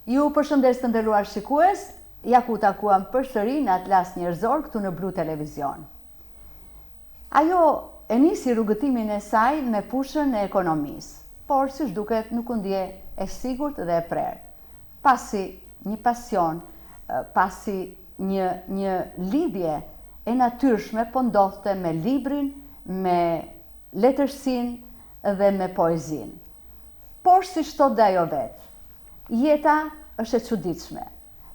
Ju përshëndes të nderuar shikues, ja ku u takuam përsëri në Atlas Njerëzor këtu në Blu Televizion. Ajo e nisi rrugëtimin e saj me fushën e ekonomisë, por siç duket nuk u ndje e sigurt dhe e prerë. Pasi një pasion, pasi një një lidhje e natyrshme po ndodhte me librin, me letërsinë dhe me poezinë. Por siç thotë dhe ajo vetë, jeta është e çuditshme.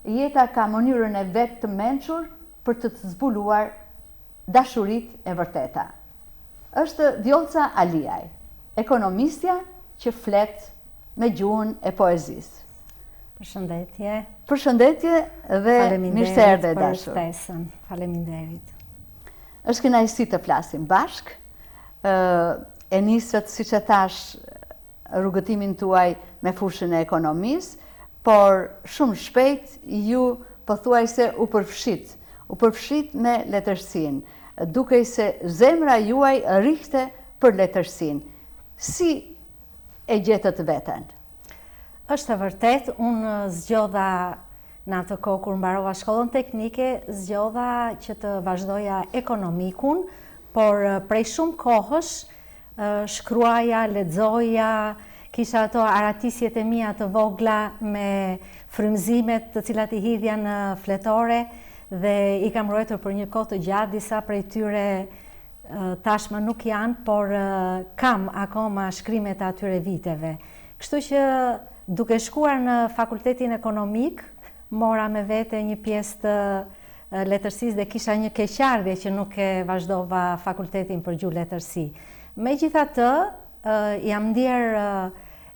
Jeta ka mënyrën e vet të mençur për të të zbuluar dashuritë e vërteta. Është Vjollca Aliaj, ekonomistja që flet me gjuhën e poezisë. Përshëndetje. Përshëndetje dhe mirë se erdhe e dashur. Faleminderit për ftesën. Faleminderit. Është kënaqësi të flasim bashkë. E nisët, siç e thashë, rrugëtimin tuaj me fushën e ekonomisë, por shumë shpejt ju pothuajse u përfshitë, u përfshitë me letërsinë. Dukej se zemra juaj rrihte për letërsinë. Si e gjetët veten? Është e vërtetë, unë zgjodha Në atë kohë kur mbarova shkollën teknike, zgjodha që të vazhdoja ekonomikun, por prej shumë kohësh shkruaja, lexoja, kisha ato arratisjet e mia të vogla me frymëzimet të cilat i hidhja në fletore dhe i kam ruajtur për një kohë të gjatë, disa prej tyre tashmë nuk janë, por kam akoma shkrimet e atyre viteve. Kështu që duke shkuar në fakultetin ekonomik, mora me vete një pjesë të letërsisë dhe kisha një keqardhje që nuk e vazhdova fakultetin për gjuhë letërsi. Megjithatë, jam ndjerë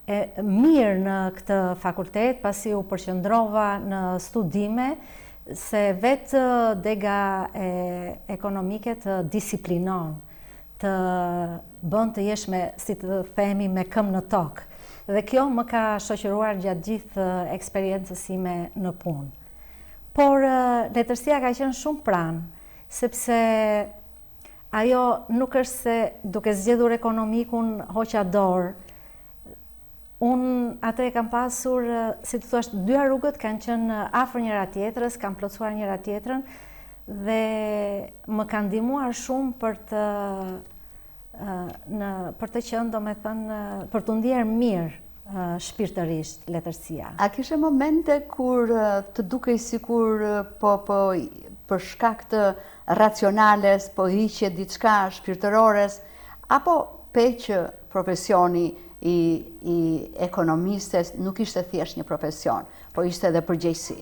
e mirë në këtë fakultet, pasi u përqendrova në studime, se vetë dega e ekonomike të disiplinon. të bën të jesh me, si të themi, me këmbë në tokë. Dhe kjo më ka shoqëruar gjatë gjithë eksperiencës sime në punë. Por letërsia ka qenë shumë pranë, sepse ajo nuk është se duke zgjedhur ekonomikun hoqa dorë. Unë atë e kam pasur, si të thuash, të dyja rrugët kanë qenë afër njëra tjetrës, kanë plotësuar njëra tjetrën dhe më kanë ndihmuar shumë për të në për të qenë, domethënë, për t'u ndjerë mirë shpirtërisht letërsia. A kishe momente kur të dukej sikur po po për shkak të racionales po hiqje diçka shpirtërores apo pe që profesioni i i ekonomistes nuk ishte thjesht një profesion, po ishte edhe përgjegjësi.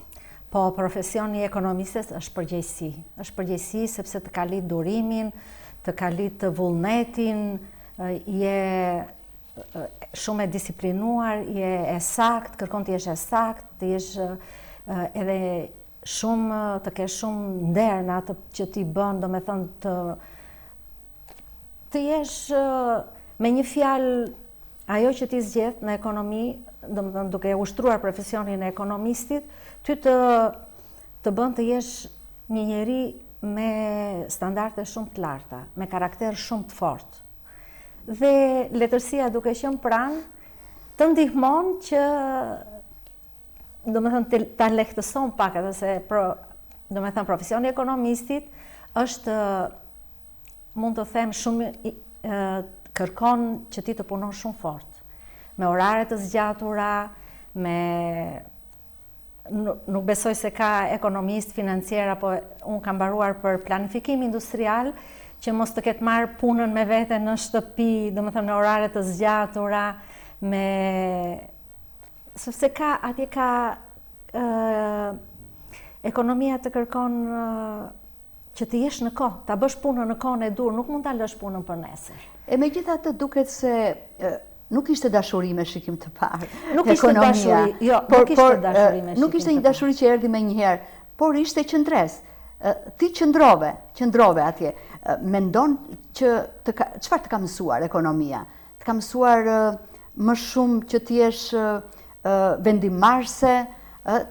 Po, profesioni i ekonomistes është përgjegjësi. Është përgjegjësi sepse të kalit durimin, të kalit vullnetin, je shumë e disiplinuar, je e saktë, kërkon të jesh e saktë, të jesh edhe shumë, të kesh shumë nder në atë që ti bën, domethënë të të jesh me një fjalë ajo që ti zgjedh në ekonomi, domethënë duke ushtruar profesionin e ekonomistit, ty të të bën të jesh një njeri me standarde shumë të larta, me karakter shumë të fortë. Dhe letërsia duke qenë pranë, të ndihmon që domethënë ta lehtëson pak edhe se pro, domethënë profesioni i ekonomistit është mund të them shumë kërkon që ti të punosh shumë fort me orare të zgjatura, me nuk besoj se ka ekonomist financier apo unë kam mbaruar për planifikim industrial që mos të ketë marrë punën me vete në shtëpi, domethënë me orare të zgjatura, me sepse ka atje ka ë ekonomia të kërkon që të jesh në kohë, ta bësh punën në kohën e duhur, nuk mund ta lësh punën për nesër. E megjithatë duket se nuk ishte dashuri me shikim të parë. Nuk ishte dashuri, jo, por, nuk ishte dashuri me shikim Nuk ishte një dashuri që erdhi menjëherë, por ishte qëndresë. Ti qëndrove, qëndrove atje. Mendon që të ka, çfarë të ka mësuar ekonomia? Të ka mësuar më shumë që të jesh vendimmarrëse,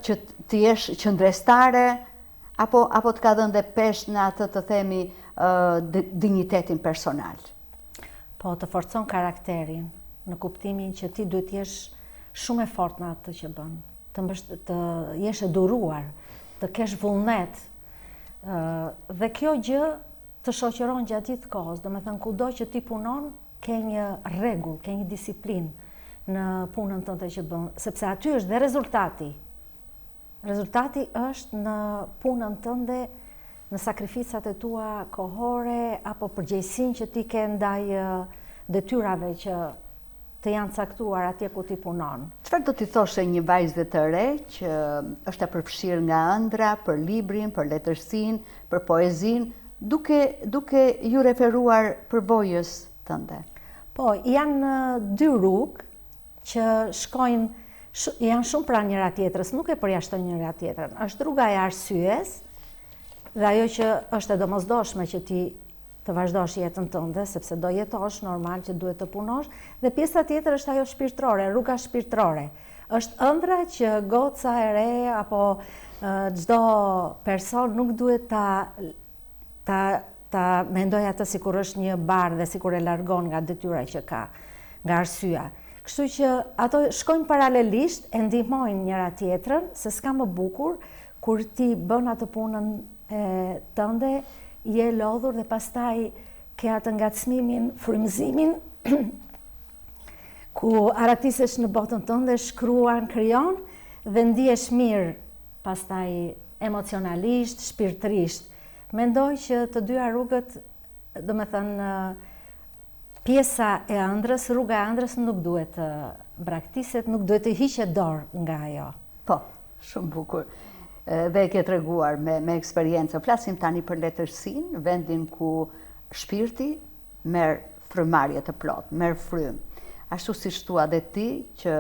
që të jesh qëndrestare, apo, apo të ka dhënë dhe peshë në atë të themi dinjitetin personal? Po, të forcon karakterin, në kuptimin që ti duhet të jesh shumë e fortë në atë që bën. të mbësht, të jesh e duruar, të kesh vullnet. Ë dhe kjo gjë të shoqëron gjatë gjithë kohës, domethënë kudo që ti punon, ke një rregull, ke një disiplinë në punën tënde që bën, sepse aty është dhe rezultati. Rezultati është në punën tënde, në sakrificat e tua kohore apo përgjegjësinë që ti ke ndaj detyrave që të janë caktuar atje ku ti punon. Çfarë do t'i thoshe një vajze të re që është e përfshirë nga ëndrra për librin, për letërsinë, për poezinë, duke duke iu referuar përvojës tënde? Po, janë dy rrugë që shkojnë janë shumë pranë njëra tjetrës, nuk e përjashtojnë njëra tjetrën. Është rruga e arsyes dhe ajo që është e domosdoshme që ti të vazhdosh jetën tënde, sepse do jetosh, normal që duhet të punosh, dhe pjesa tjetër është ajo shpirtërore, rruga shpirtërore. Është ëndrra që goca e re apo çdo person nuk duhet ta ta ta mendojë atë sikur është një barrë dhe sikur e largon nga detyra që ka, nga arsyeja. Kështu që ato shkojnë paralelisht, e ndihmojnë njëra tjetrën, se s'ka më bukur kur ti bën atë punën e tënde, je e lodhur dhe pastaj ke atë ngacmimin, frymëzimin, ku arratisesh në botën tënde, shkruan, krijon dhe ndihesh mirë pastaj emocionalisht, shpirtërisht. Mendoj që të dyja rrugët, domethënë pjesa e ëndrrës, rruga e ëndrrës nuk duhet të braktiset, nuk duhet të hiqet dorë nga ajo. Po, shumë bukur. Dhe e ke treguar me, me eksperiencë. Flasim tani për letërsinë, vendin ku shpirti merr frymëmarrje të plotë, merr frymë. Ashtu siç thua dhe ti që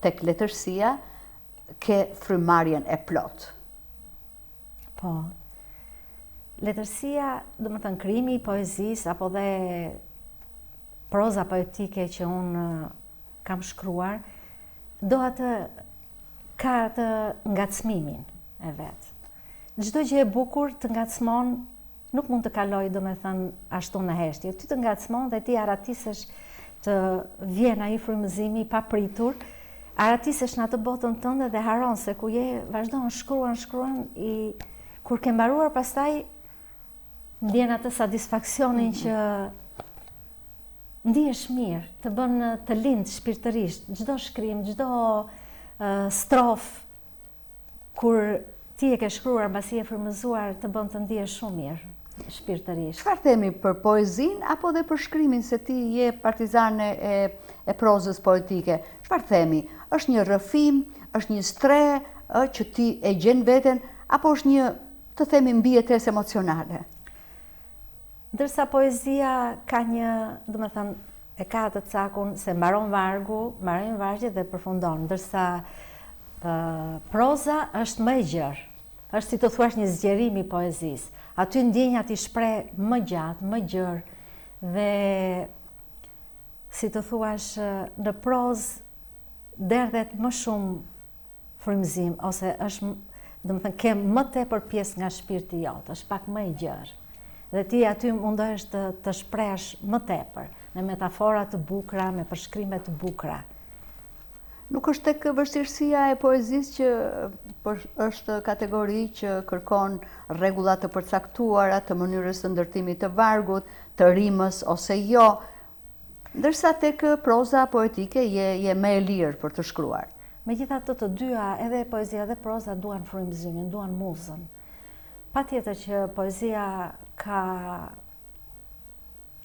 tek letërsia ke frymëmarrjen e plotë. Po. Letërsia, domethënë krijimi i poezisë apo dhe proza poetike që unë kam shkruar, do atë ka atë ngacmimin e vet. Çdo gjë e bukur të ngacmon, nuk mund të kalojë, domethënë, ashtu në heshtje. Ty të ngacmon dhe ti arratisesh të vjen ai frymëzimi i papritur, arratisesh në atë botën tënde dhe harron se ku je, vazhdon, shkruan, shkruan, i kur ke mbaruar pastaj ndjen atë satisfaksionin mm -hmm. që ndihesh mirë, të bën të lind shpirtërisht, çdo shkrim, çdo uh, strofë Kur ti e ke shkruar mbasi je frymëzuar të bën të ndihesh shumë mirë shpirtërisht. Çfarë themi për poezinë apo dhe për shkrimin se ti je partizane e e prozës poetike? Çfarë themi? Është një rrëfim, është një strehë ë që ti e gjen veten apo është një të themi mbijetesë emocionale? Ndërsa poezia ka një, domethënë, e ka atë cakun se mbaron vargu, mbarojnë vargjet dhe përfundon, ndërsa proza është më e gjerë. Është si të thuash një zgjerim i poezisë. Aty ndjenjat i shpreh më gjatë, më gjerë dhe si të thuash në prozë derdhet më shumë frymëzim ose është, domethënë ke më tepër pjesë nga shpirti jot, është pak më e gjerë. Dhe ti aty mundohesh të të shprehësh më tepër, me metafora të bukura, me përshkrime të bukura. Nuk është tek vështirësia e poezisë që për, është kategori që kërkon rregulla të përcaktuara të mënyrës së ndërtimit të vargut, të rimës ose jo. Ndërsa tek proza poetike je je më e lirë për të shkruar. Megjithatë të dyja, edhe poezia edhe proza duan frymëzimin, duan muzën. Patjetër që poezia ka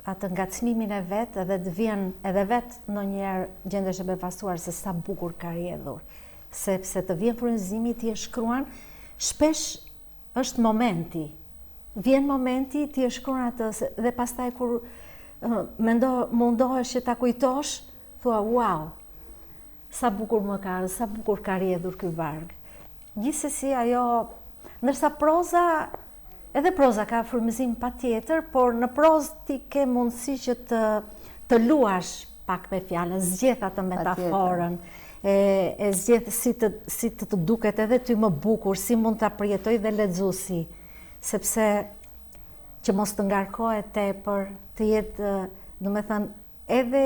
atë ngacmimin e vet edhe të vjen edhe vet ndonjëherë gjendesh e befasuar se sa bukur ka rrjedhur, sepse të vjen frymëzimi ti e shkruan, shpesh Është momenti. Vjen momenti, ti e shkruan atë dhe pastaj kur mendo mundohesh që ta kujtosh, thua wow. Sa bukur më ka ardhur, sa bukur ka rrjedhur ky varg. Gjithsesi ajo, ndërsa proza edhe proza ka frymëzim patjetër, por në prozë ti ke mundësi që të të luash pak me fjalën, zgjedh atë metaforën, e, e zgjedh si të, si të të duket edhe ty më bukur, si mund ta përjetojë dhe lexuesi, sepse që mos të ngarkohet tepër, të jetë, domethënë, edhe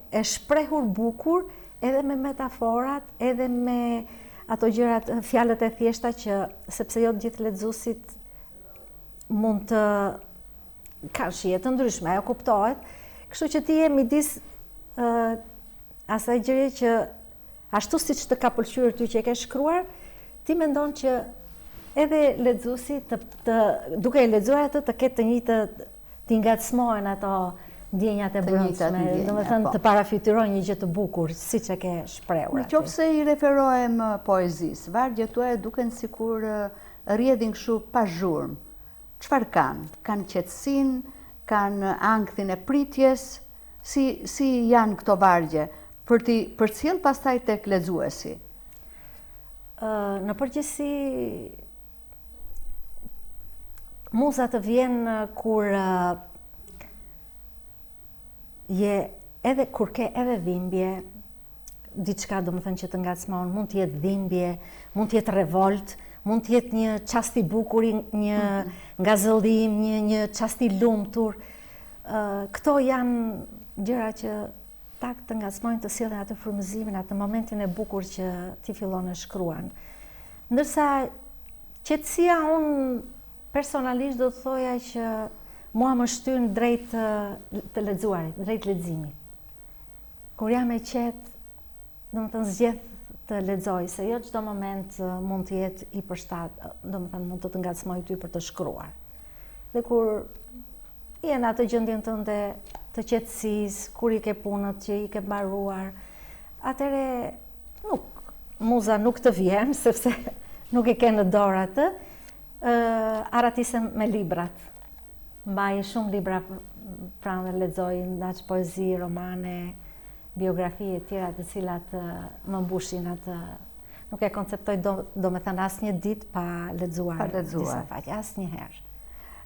e shprehur bukur, edhe me metaforat, edhe me ato gjërat, fjalët e thjeshta që sepse jo të gjithë lexuesit mund të kanë shije të ndryshme, ajo kuptohet. Kështu që ti je midis ë asaj gjëje që ashtu siç të ka pëlqyer ty që e ke shkruar, ti mendon që edhe lexuesi të, të duke e lexuar atë të ketë të njëjtë t'i ngacmohen ato ndjenjat e brendshme, domethënë po. të parafytyrojë një gjë të bukur, siç e ke shprehur. Në qoftë se i referohem poezisë, vargjet tuaja duken sikur rrjedhin kështu pa zhurmë. Çfarë kanë? Kanë qetësinë, kanë ankthin e pritjes, si si janë këto vargje për t'i përcjellë pastaj tek lexuesi? Ë në përgjithësi muza të vjen kur je edhe kur ke edhe dhimbje, diçka domethënë që të ngacmon, mund të jetë dhimbje, mund të jetë revoltë, mund të jetë një çast i bukur, një mhm. ngazëllim, një një çast i lumtur. Këto janë gjëra që tak të ngacmojnë të sjellin atë frymëzimin, atë momentin e bukur që ti fillon e shkruan. Ndërsa qetësia unë personalisht do të thoja që mua më shtyn drejt të lexuarit, drejt leximit. Kur jam e qetë, domethënë zgjedh të lexoj, se jo çdo moment mund të jetë i përshtat, domethënë mund të të ngacmojë ty për të shkruar. Dhe kur je në atë gjendjen tënde të qetësisë, kur i ke punët që i ke mbaruar, atëherë nuk, muza nuk të vjen, sepse nuk e ke në dorë atë, arratisem me librat. Mbaj shumë libra pranë dhe lexoj ndaç poezi, romane, biografi e tjera të cilat më mbushin atë. Nuk e konceptoj do, domethënë asnjë ditë pa lexuar, pa lexuar. disa faqe, asnjëherë.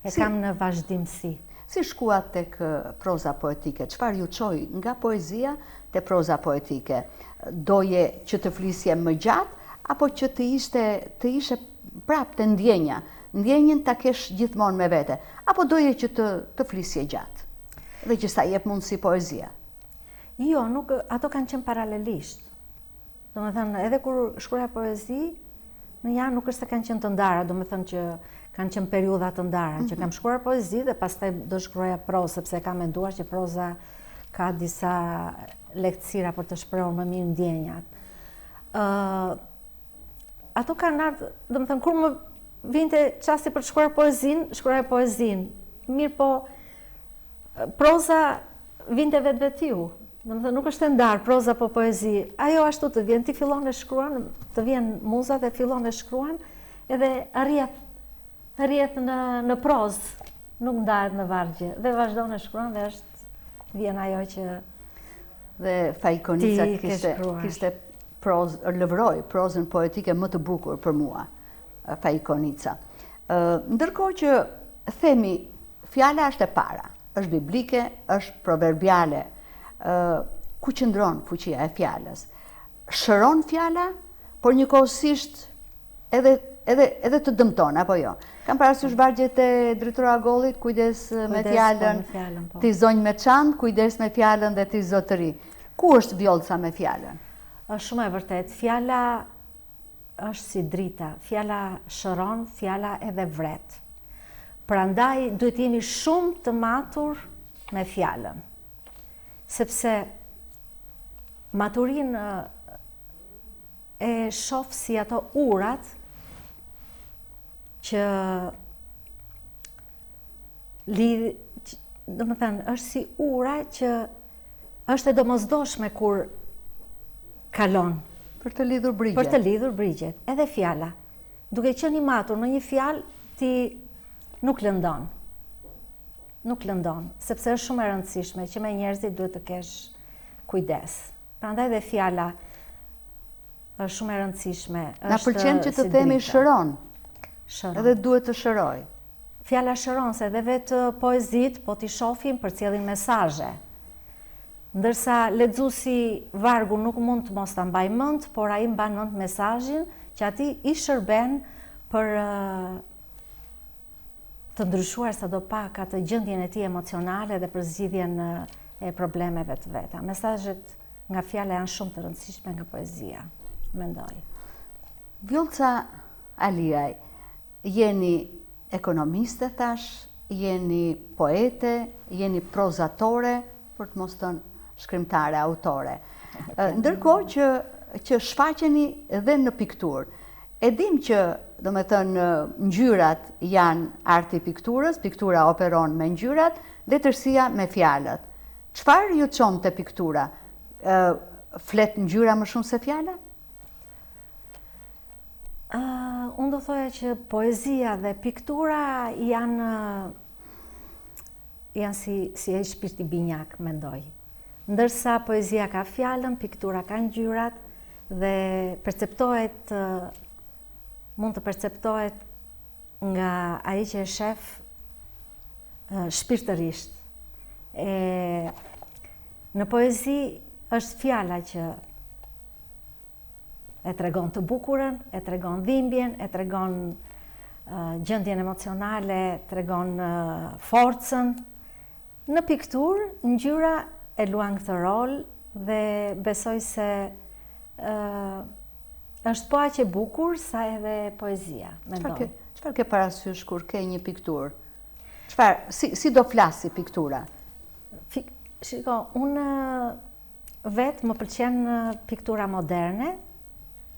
E si, kam në vazhdimësi. Si shkuat tek proza poetike? Çfarë ju çoi nga poezia te proza poetike? Doje që të flisje më gjatë apo që të ishte të ishe prapë te ndjenja, ndjenjën ta kesh gjithmonë me vete, apo doje që të të flisje gjatë dhe që s'ta jep mundësi poezia? Jo, nuk, ato kanë qenë paralelisht. Domethënë, edhe kur shkruaja poezi, në janë nuk është se kanë qenë të ndara, domethënë që kanë qenë periudha të ndara, mm -hmm. që kam mhm. shkruar poezi dhe pastaj do shkruaja prozë, sepse kam menduar që proza ka disa lehtësira për të shprehur më mirë ndjenjat. Ë uh, ato kanë ardhur, domethënë kur më vinte çasti për të shkruar poezinë, shkruaja poezinë. Mirëpo proza vinte vetvetiu. Domethënë nuk është e ndarë proza apo poezi. Ajo ashtu të vjen, ti fillon e shkruan, të vjen muza dhe fillon e shkruan, edhe rrjedh rrjedh në në prozë, nuk ndahet në vargje dhe vazhdon e shkruan dhe është vjen ajo që dhe Faik Konica kishte kishte prozë, lëvroi prozën poetike më të bukur për mua, Faik Konica. Ndërkohë që themi fjala është e para, është biblike, është proverbiale, ku qëndron fuqia e fjalës? Shëron fjala, por njëkohësisht edhe edhe edhe të dëmton apo jo. Kam parasysh vargjet e Dritëro Agollit, kujdes me fjalën, po. Ti zonjë me çantë, kujdes me fjalën dhe ti zotëri. Ku është Vjollca me fjalën? Është shumë e vërtetë. Fjala është si drita, fjala shëron, fjala edhe vret. Prandaj duhet të jemi shumë të matur me fjalën. Sepse maturinë e shoh si ato urat që lidh, domethënë, është si ura që është e domosdoshme kur kalon. Për të lidhur brigjet. Për të lidhur brigjet. Edhe fjala. Duke qenë i matur në një fjalë, ti nuk lëndon. Nuk lëndon, sepse është shumë e rëndësishme që me njerëzit duhet të kesh kujdes. Prandaj dhe fjala është shumë e rëndësishme. Na pëlqen që të themi shëron. Shëron. Edhe duhet të shërojë. Fjala shëron se edhe vetë poezitë, po t'i shohim, përcjellin mesazhe. Ndërsa lexuesi vargun nuk mund të mos ta mbajë mend, por ai mban mend mesazhin që atij i shërben për të ndryshuar sado pak atë gjendjen e tij emocionale dhe për zgjidhjen e problemeve të veta. Mesazhet nga fjala janë shumë të rëndësishme nga poezia, mendoj. Vjollca Aliaj, jeni ekonomiste thashë, jeni poete, jeni prozatore, për të mos thënë shkrimtare, autore. Ndërkohë që që shfaqeni dhe në pikturë. E dim që, domethënë, ngjyrat janë arti i pikturës, piktura operon me ngjyrat, letërsia me fjalët. Çfarë ju çon te piktura? Flet ngjyra më shumë se fjala? Unë do thoja që poezia dhe piktura janë janë si si ai shpirti binjak, mendoj. Ndërsa poezia ka fjalën, piktura ka ngjyrat dhe perceptohet mund të perceptohet nga ai që e shef shpirtërisht. E në poezi është fjala që e tregon të bukurën, e tregon dhimbjen, e tregon gjendjen emocionale, tregon forcën. Në pikturë, ngjyra e luan këtë rol dhe besoj se është po aq e bukur sa edhe poezia, mendoj. Çfarë ke parasysh kur ke një pikturë? Çfarë si si do flasi piktura? Shiko, unë Vetë më pëlqen piktura moderne,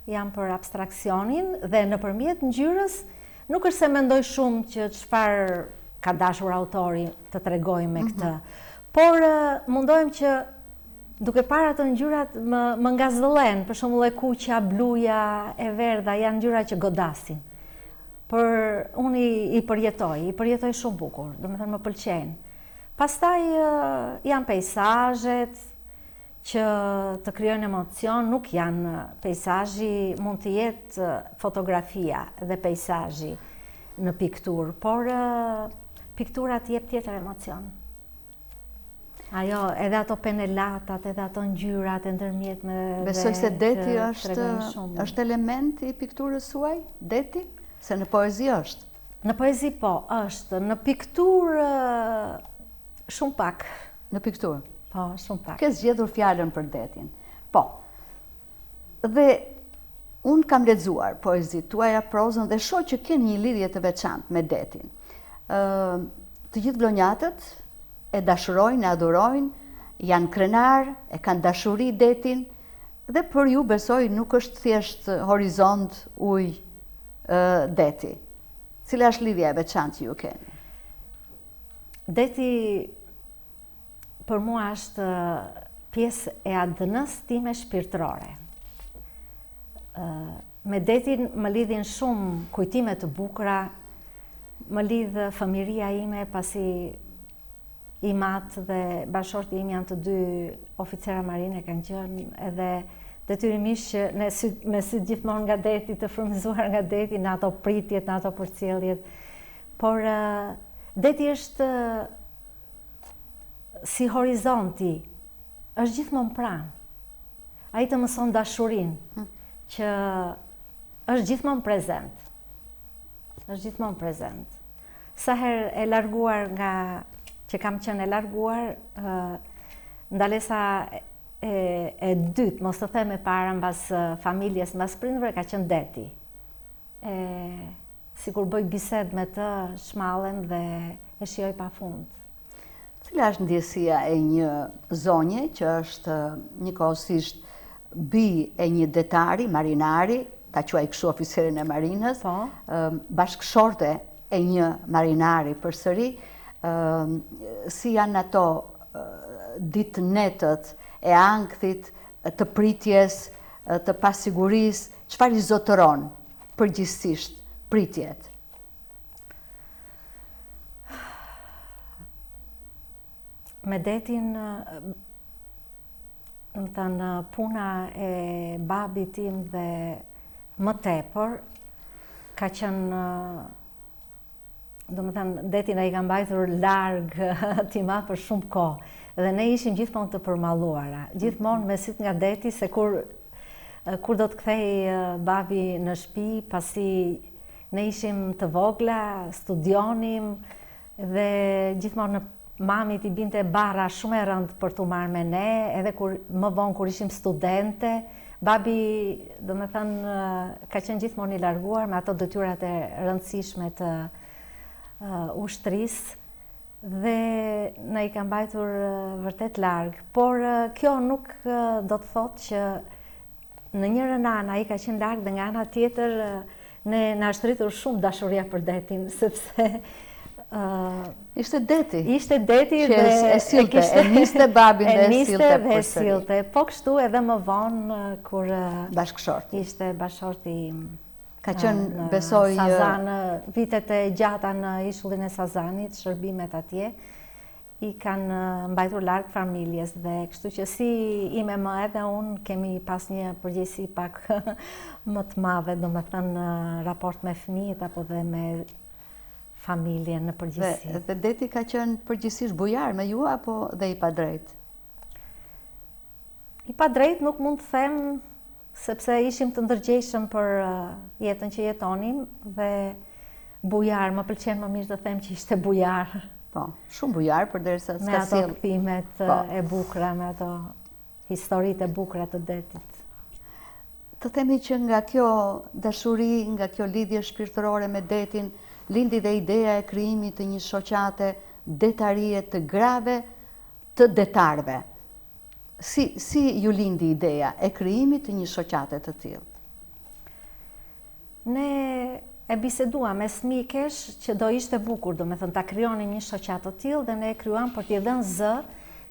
jam për abstraksionin dhe nëpërmjet ngjyrës nuk është se mendoj shumë që çfarë ka dashur autori të tregojë me këtë. Mm -hmm. Por mundohem që duke parë ato ngjyrat më më ngazëllen, për shembull e kuqja, bluja, e verdha janë ngjyra që godasin. Por unë i, i përjetoj, i përjetoj shumë bukur, domethënë më pëlqejnë. Pastaj janë peisazhet që të krijojnë emocion, nuk janë peisazhi, mund të jetë fotografia dhe peisazhi në pikturë, por piktura të jep tjetër emocion. Ajo, edhe ato penelatat, edhe ato ngjyrat e ndërmjetme dhe Besoj se deti është është element i pikturës suaj, deti, se në poezi është. Në poezi po, është. Në pikturë shumë pak. Në pikturë? Po, shumë pak. Ke zgjedhur fjalën për detin. Po. Dhe unë kam lexuar poezitë tuaja, prozën dhe shoh që keni një lidhje të veçantë me detin. Ë, të gjithë vlonjatët e dashurojnë, e adhurojnë, janë krenarë, e kanë dashuri detin dhe për ju besoj nuk është thjesht horizont, ujë, deti. Cila është lidhja e veçantë që ju keni? Deti për mua është pjesë e ADN-së time shpirtërore. Me detin më lidhin shumë kujtime të bukura, më lidh fëmijëria ime pasi Im atë dhe bashkëshorti im janë të dy oficera marine kanë qenë edhe detyrimisht që ne sy, me sytë gjithmonë nga deti, të frymëzuar nga deti në ato pritjet, në ato përcjelljet. Por deti është si horizonti, është gjithmonë pranë. Ai të mëson dashurinë, hm. që është gjithmonë prezent. Është gjithmonë prezent. Sa herë e larguar nga që kam qenë e larguar, ndalesa e, e dytë, mos të them e para mbas familjes, mbas prindërve ka qenë deti. E sikur bëj bisedë me të, çmallem dhe e shijoj pa fund. Cila është ndjesia e një zonje që është njëkohësisht bijë e një detari, marinari, ta quaj kështu oficerin e marinës, po. bashkëshorte e një marinari përsëri, si janë ato ditë netët e ankthit, të pritjes, të pasigurisë, çfarë i zotëron përgjithësisht pritjet? Me detin, domethënë, puna e babit tim dhe më tepër, ka qenë, domethënë, detin ai ka mbajtur larg tim atë për shumë kohë. Dhe ne ishim gjithmonë të përmalluara, gjithmonë me sytë nga deti, se kur, kur do të kthehej babi në shpi, pasi ne ishim të vogla, studionim, dhe gjithmonë në. Mamit i binte barra shumë e rëndë për t'u marrë me ne, edhe kur më vonë kur ishim studente, babi, domethënë, ka qenë gjithmonë i larguar me ato detyrat e rëndësishme të ushtrisë dhe na i ka mbajtur vërtet larg. Por kjo nuk do të thotë që në njërën anë ai ka qenë larg dhe nga ana tjetër Ne na është rritur shumë dashuria për detin, sepse Ishte deti. Ishte deti dhe e sillte, e niste babin dhe e sillte dhe e sillte. Po kështu edhe më vonë kur bashkëshorti. Ishte bashkëshorti im. Ka qenë besoj Sazan, vitet e gjata në ishullin e Sazanit, shërbimet atje i kanë mbajtur larg familjes dhe kështu që si ime më edhe unë kemi pas një përgjegjësi pak më të madhe, domethënë në raport me fëmijët apo dhe me familjen në përgjithësi. Dhe, dhe deti ka qenë përgjithësisht bujar me ju apo dhe i padrejtë? I padrejtë nuk mund të them sepse ishim të ndërgjegjshëm për jetën që jetonim dhe bujar, më pëlqen më mirë të them që ishte bujar. Po, shumë bujar përderisa s'ka sjellë. Me ato kthimet po. e bukura, me ato historitë e bukura të detit. Të themi që nga kjo dashuri, nga kjo lidhje shpirtërore me detin, lindi dhe ideja e krijimit të një shoqate detarie të grave të detarëve. Si, si ju lindi ideja e krijimit të një shoqate të tillë? Ne e biseduam mes mikesh që do ishte bukur, domethënë ta krijonim një shoqatë të tillë dhe ne e krijuam për t'i dhënë zë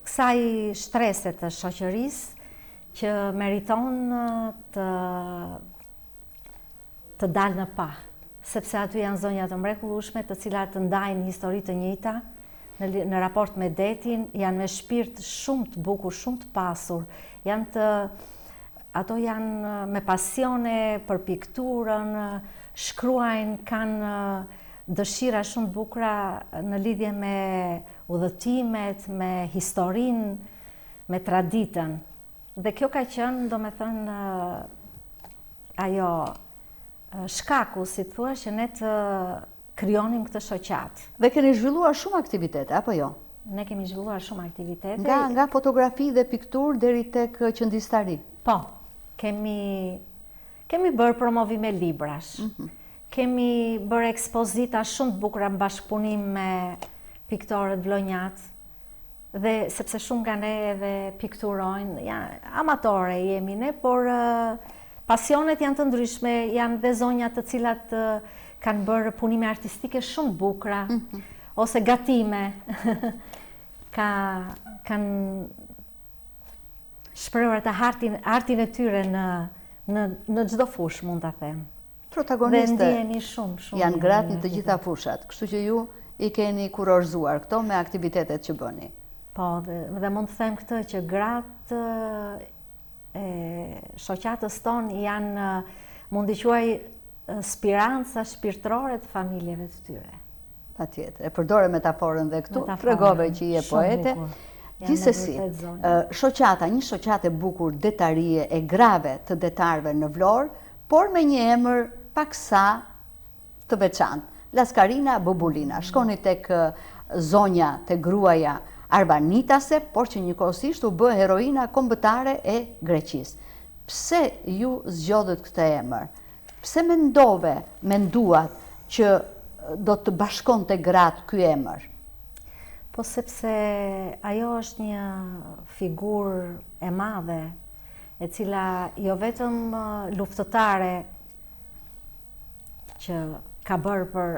kësaj shtrese të shoqërisë që meriton të të dalë në pah, sepse aty janë zonja të mrekullueshme, të cilat ndajnë histori të njëjta në në raport me detin, janë me shpirt shumë të bukur, shumë të pasur, janë të ato janë me pasione për pikturën, shkruajnë, kanë dëshira shumë të bukura në lidhje me udhëtimet, me historinë, me traditën. Dhe kjo ka qenë, domethënë, ajo shkaku, si të thuash, që ne të krijonim këtë shoqatë. Dhe keni zhvilluar shumë aktivitete, apo jo? Ne kemi zhvilluar shumë aktivitete. Nga, nga fotografi dhe pikturë deri tek qëndistari? Po, kemi, kemi bërë promovime librash. Mm -hmm. Kemi bërë ekspozita shumë të bukura në bashkëpunim me piktorët vlonjatë. Dhe sepse shumë nga ne edhe pikturojnë, ja, amatore jemi ne, por pasionet janë të ndryshme, janë dhe zonja të cilat kanë bërë punime artistike shumë të bukura, mm -hmm. ose gatime, ka, kanë shprehur atë artin, artin e tyre në, në, në çdo fushë, mund ta them. Protagoniste dhe ndihemi shumë, shumë. Janë gratë në të gjitha fushat, kështu që ju i keni kurorëzuar këto me aktivitetet që bëni. Po, dhe, dhe mund të them këtë që gratë e shoqatës tonë janë, mund t'i quaj spiranca shpirtërore të familjeve të tyre. Patjetër, e përdore metaforën dhe këtu, tregove që je poete. Gjithsesi, shoqata, një shoqatë e bukur detarie e grave të detarëve në Vlorë, por me një emër paksa të veçantë, Laskarina Bubulina. Shkoni tek zonja, tek gruaja arvanitase, por që njëkohësisht u bë heroina kombëtare e Greqisë. Pse ju zgjodhët këtë emër? Pse mendove, menduat që do të bashkonte gratë ky emër? Po sepse ajo është një figurë e madhe, e cila jo vetëm luftëtare që ka bërë për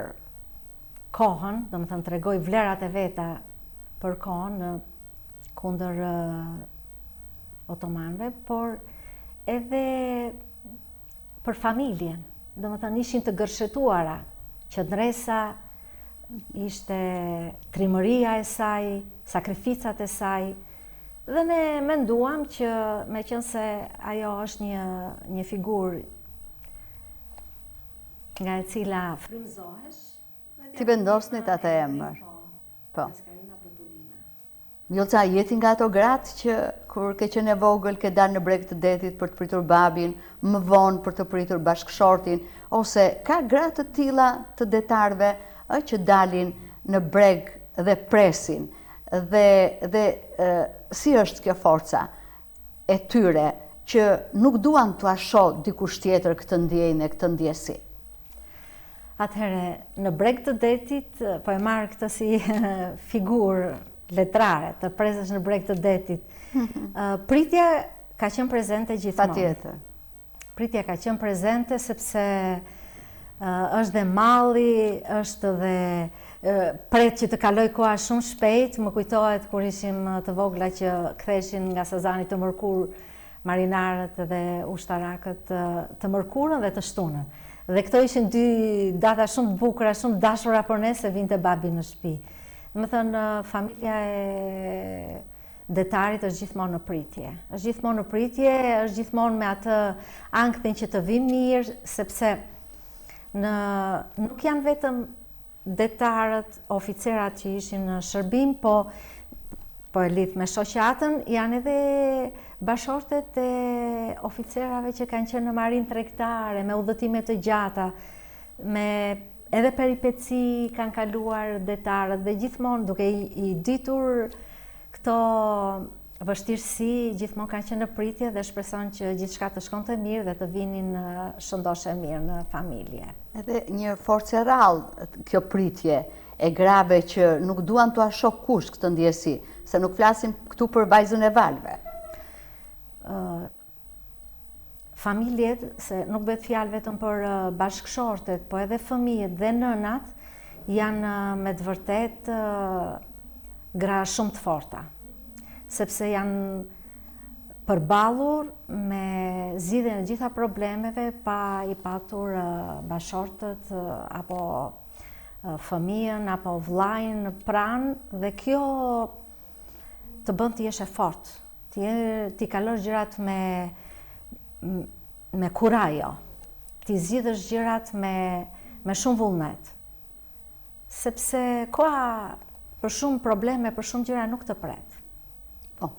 kohën, domethënë tregoi vlerat e veta për kohën në kundër otomanëve, por edhe për familjen, domethënë ishin të gërshetuara, qëndresa, ishte trimëria e saj, sakrificat e saj, dhe ne menduam që meqenëse ajo është një, një figurë nga e cila frymëzohesh, T'i vendosnit atë emër. Po. po. Vjollca, je ti nga ato gratë që kur ke qenë e vogël ke dalë në breg të detit për të pritur babin, më vonë për të pritur bashkëshortin, ose ka gra të tilla të detarëve ë që dalin në breg dhe presin. Dhe dhe si është kjo forca e tyre që nuk duan t'ua shohë dikush tjetër këtë ndjenjë e këtë ndjesi? Atëherë, në breg të detit, po e marr këtë si figurë letrare, të presësh në breg të detit. Pritja ka qenë prezente gjithmonë. Patjetër. Pritja ka qenë prezente sepse është dhe malli, është dhe pret që të kalojë koha shumë shpejt, më kujtohet kur ishim të vogla që ktheheshin nga Sazani të mërkurë marinarët dhe ushtarakët të mërkurën dhe të shtunën. Dhe këto ishin dy data shumë të bukura, shumë të dashura për ne se vinte babi në shtëpi. Domethënë familja e detarit është gjithmonë në pritje. Është gjithmonë në pritje, është gjithmonë me atë ankthin që të vijë mirë, sepse në nuk janë vetëm detarët, oficerat që ishin në shërbim, po po e lidh me shoqatën, janë edhe bashkëshortet e oficerave që kanë qenë në marinë tregtare, me udhëtime të gjata, me edhe peripeci kanë kaluar detarët dhe gjithmonë duke i, i ditur këto vështirësi gjithmonë kanë qenë në pritje dhe shpreson që gjithçka të shkonte mirë dhe të vinin shëndoshë e mirë në familje. Edhe një forcë e rrallë kjo pritje e grave që nuk duan t'ua shohë kush këtë ndjesi, se nuk flasim këtu për vajzën e valëve. Familjet, se nuk bëhet fjalë vetëm për bashkëshortet, po edhe fëmijët dhe nënat janë me të vërtetë gra shumë të forta, sepse janë përballur me zgjidhjen e gjitha problemeve pa i patur bashkëshortët apo fëmijën apo vllain pranë dhe kjo të bën të jesh e fortë, të t'i kalosh gjërat me me kurajo, t'i zgjidhësh gjërat me me shumë vullnet. Sepse koha për shumë probleme, për shumë gjëra nuk të pret. Po.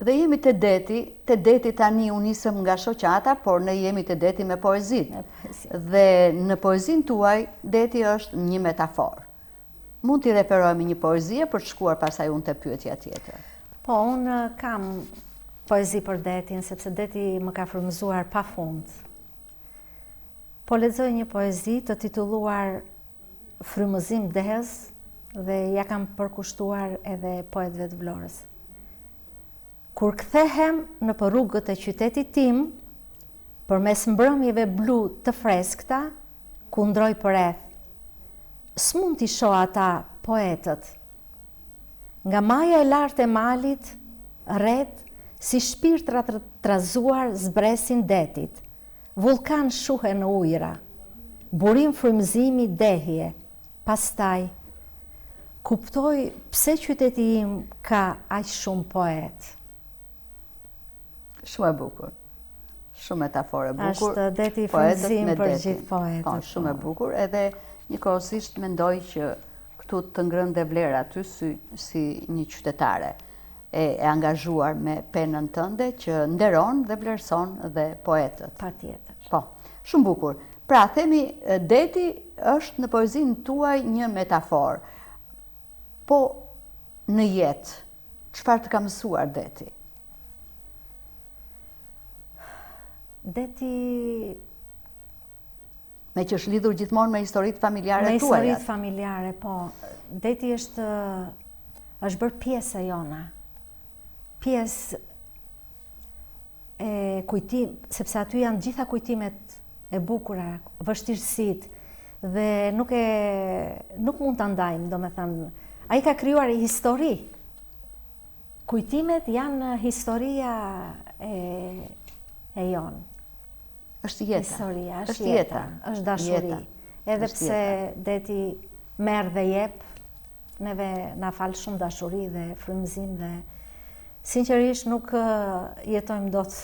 Dhe jemi te deti, te deti tani u nisëm nga shoqata, por ne jemi te deti me poezinë. Dhe në poezinë tuaj, deti është një metaforë. Mund t'i referohemi një poezie për të shkuar pastaj unë te pyetja tjetër. Po, unë kam poezi për detin, sepse deti më ka frymëzuar pa fund. Po lexoj një poezi të titulluar Frymëzim dehës dhe ia kam përkushtuar edhe poetëve të Vlorës. Kur kthehem nëpër rrugët e qytetit tim, përmes mbrëmjeve blu të freskëta, kundroj përreth. S'mund t'i shoh ata poetët. Nga maja e lartë e malit, retë si shpirtra të trazuar zbresin detit. Vullkan shuhen në ujëra. Burim frymëzimi dehje. Pastaj, kuptoj pse qyteti im ka aq shumë poetë. Shumë e bukur. Shumë metaforë e bukur. Është deti frymëzim për gjithë poetët. Po, shumë e po. bukur. Edhe njëkohësisht mendoj që këtu të ngrenë dhe vlera ty si, si një qytetare e, e angazhuar me penën tënde që nderon dhe vlerëson dhe poetët. Patjetër. Po, shumë bukur. Pra, themi, deti është në poezinë tuaj një metaforë. Po, në jetë, çfarë të ka mësuar deti? Deti... Meqë është lidhur gjithmonë me historitë familjare tuaja. Me historitë familjare, po. Deti është, është bërë pjesë e jona. Pjesë e kujtim, sepse aty janë gjitha kujtimet e bukura, vështirësitë, dhe nuk e, nuk mund ta ndajmë, domethënë, ai ka krijuar histori. Kujtimet janë historia e, e jonë. Është jeta. Historia, është, është jeta, është dashuri. Edhe pse deti merr dhe jep, neve na fal shumë dashuri dhe frymëzim dhe Sinqerisht nuk jetojmë dot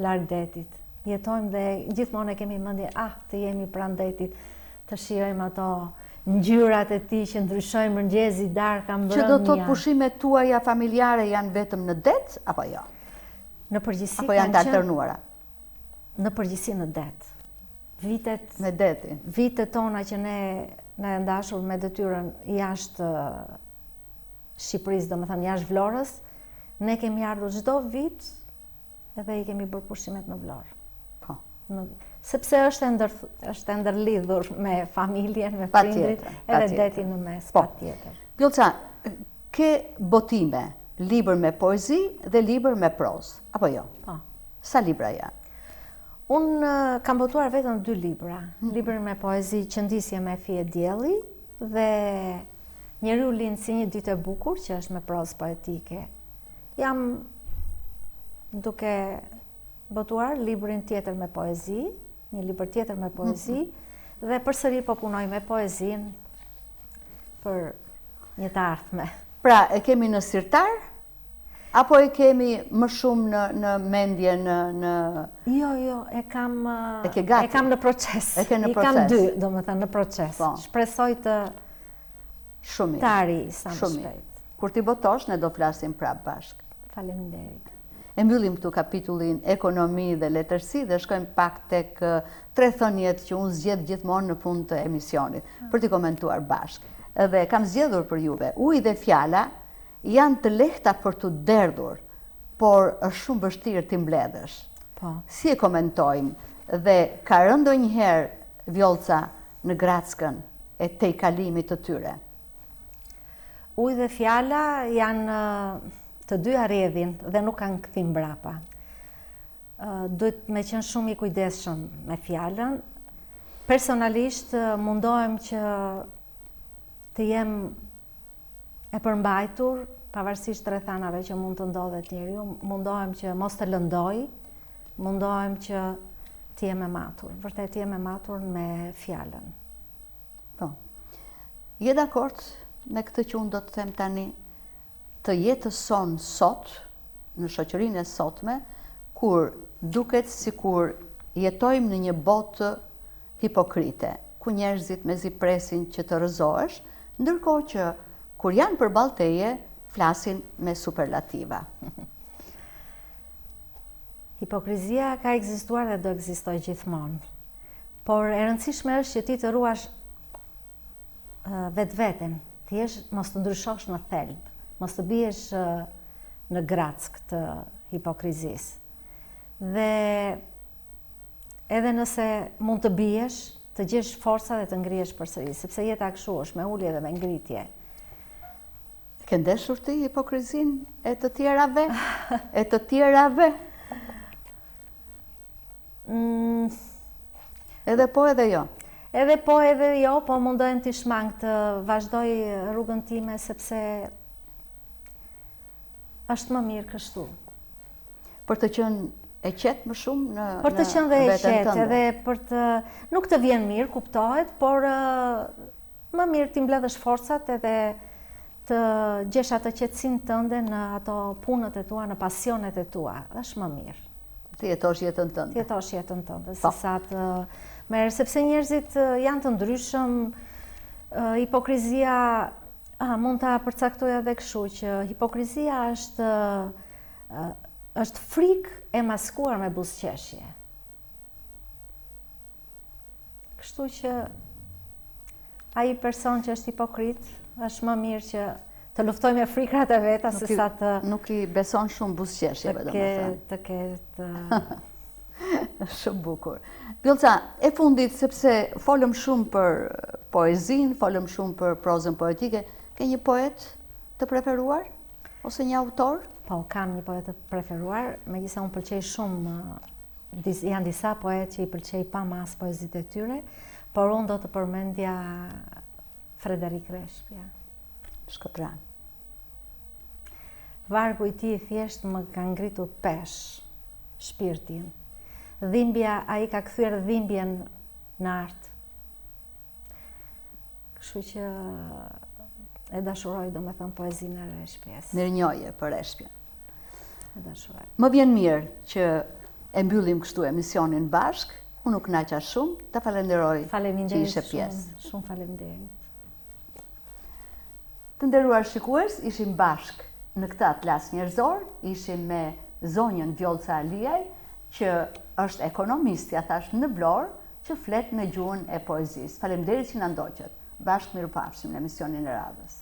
larg detit. Jetojmë dhe gjithmonë e kemi mendjen, ah, të jemi pranë detit, të shijojmë ato ngjyrat e tij që ndryshojnë mëngjesi, darka, mbrëmja. Që do të thotë pushimet tuaja familjare janë vetëm në det apo jo? Në përgjithësi apo janë të alternuara? Në përgjithësi në det. Vitet me detin. Vitet tona që ne na janë dashur me detyrën jashtë. Shqipërisë, domethënë jashtë Vlorës, ne kemi ardhur çdo vit edhe i kemi bërë pushimet në Vlorë. Po. Në, sepse është e ndër, është e ndërlidhur me familjen, me prindrit, edhe detin në mes, po. patjetër. Vjollca, ke botime, libër me poezi dhe libër me prozë, apo jo? Po. Sa libra janë? Unë kam botuar vetëm dy libra. Mm. Librin me poezi Qëndisje me fije dielli dhe Njeriu lind si një ditë e bukur që është me prozë poetike. Jam duke botuar librin tjetër me poezi, një libër tjetër me poezi, mm -hmm. dhe përsëri po punoj me poezinë për një të ardhme. Pra, e kemi në sirtar, apo e kemi më shumë në, në mendje, në, në... Jo, jo, e kam, e ke gati. E kam në proces. E ke në proces. I kam dy, domethënë, në proces. Po. Shpresoj të Shumë mirë. Të arrij sa më shpejt. Kur t'i botosh, ne do flasim prapë bashkë. Faleminderit. E mbyllim këtu kapitullin ekonomi dhe letërsi dhe shkojmë pak tek tre thëniet që unë zgjedh gjithmonë në fund të emisionit, ah. për t'i komentuar bashkë. Dhe kam zgjedhur për juve, uji dhe fjala janë të lehta për t'u derdhur, por është shumë vështirë t'i mbledhësh. Po. Si e komentojmë dhe ka rënë ndonjëherë Vjollca në grackën e tejkalimit të tyre? Uji dhe fjala janë të dyja rrjedhin dhe nuk kanë kthim mbrapa. Duhet me qenë shumë i kujdesshëm me fjalën. Personalisht mundohem që të jem e përmbajtur, pavarësisht rrethanave që mund të ndodhet njeriu, mundohem që mos të lëndoj, mundohem që të jem e matur, vërtet të jem e matur me fjalën. Po. Je dakord me këtë që unë do të them tani të jetës sonë sot, në shoqërinë e sotme, kur duket sikur jetojmë në një botë hipokrite, ku njerëzit mezi presin që të rrëzohesh, ndërkohë që kur janë përballë teje, flasin me superlativa. Hipokrizia ka ekzistuar dhe do ekzistojë gjithmonë. Por e rëndësishme është që ti të ruash vetveten, të jesh mos të ndryshosh në thelb, mos të biesh në grackë të hipokrizisë. Dhe edhe nëse mund të biesh, të gjesh forca dhe të ngrihesh përsëri, sepse jeta kështu është me ulje dhe me ngritje. Ke ndeshur ti hipokrizinë e të tjerave? E të tjerave? Mm. Edhe po edhe jo. Edhe po edhe jo, po mundohem t'i shmang të vazhdoj rrugën time sepse është më mirë kështu. Për të qenë e qetë më shumë në Për të qenë dhe e qetë, edhe për të nuk të vjen mirë, kuptohet, por më mirë t'i mbledhësh forcat edhe të gjesh atë qetësinë tënde në ato punët e tua, në pasionet e tua. Është më mirë. Të jetosh jetën tënde. Të jetosh jetën tënde, po. se sa të merresh, sepse njerëzit janë të ndryshëm, hipokrizia, a, mund ta përcaktoj edhe kështu, që hipokrizia është, është frikë e maskuar me buzëqeshje. Kështu që ai person që është hipokrit, është më mirë që të luftojë me frikrat e veta se sa të nuk i beson shumë buzëqeshjeve, domethënë. Të ketë Shumë bukur. Vjollca, e fundit sepse folëm shumë për poezinë, folëm shumë për prozën poetike, ke një poet të preferuar ose një autor? Po, kam një poet të preferuar, megjithëse unë pëlqej shumë janë disa poetë që i pëlqej pa masë poezitë e tyre, por unë do të përmendja Frederik Rreshpja. Shkodran. Vargu i tij thjesht më ka ngritur peshë shpirtin. Dhimbja, ai ka kthyer dhimbjen në art. Kështu që e dashuroj, domethënë, poezinë e Rreshpjes. Mirënjohje për Rreshpjen. E dashuroj. Më vjen mirë që e mbyllim kështu emisionin bashkë. Unë u kënaqa shumë, të falenderoj që ishe pjesë. Shumë, shumë faleminderit. Të nderuar shikues, ishim bashkë në këtë atlas njerëzor, ishim me zonjën Vjollca Aliaj, që është ekonomistja, thashë, në Vlorë, që flet me gjuhën e poezisë. Faleminderit që na ndoqët. Bashkë mirupafshim në emisionin e radhës.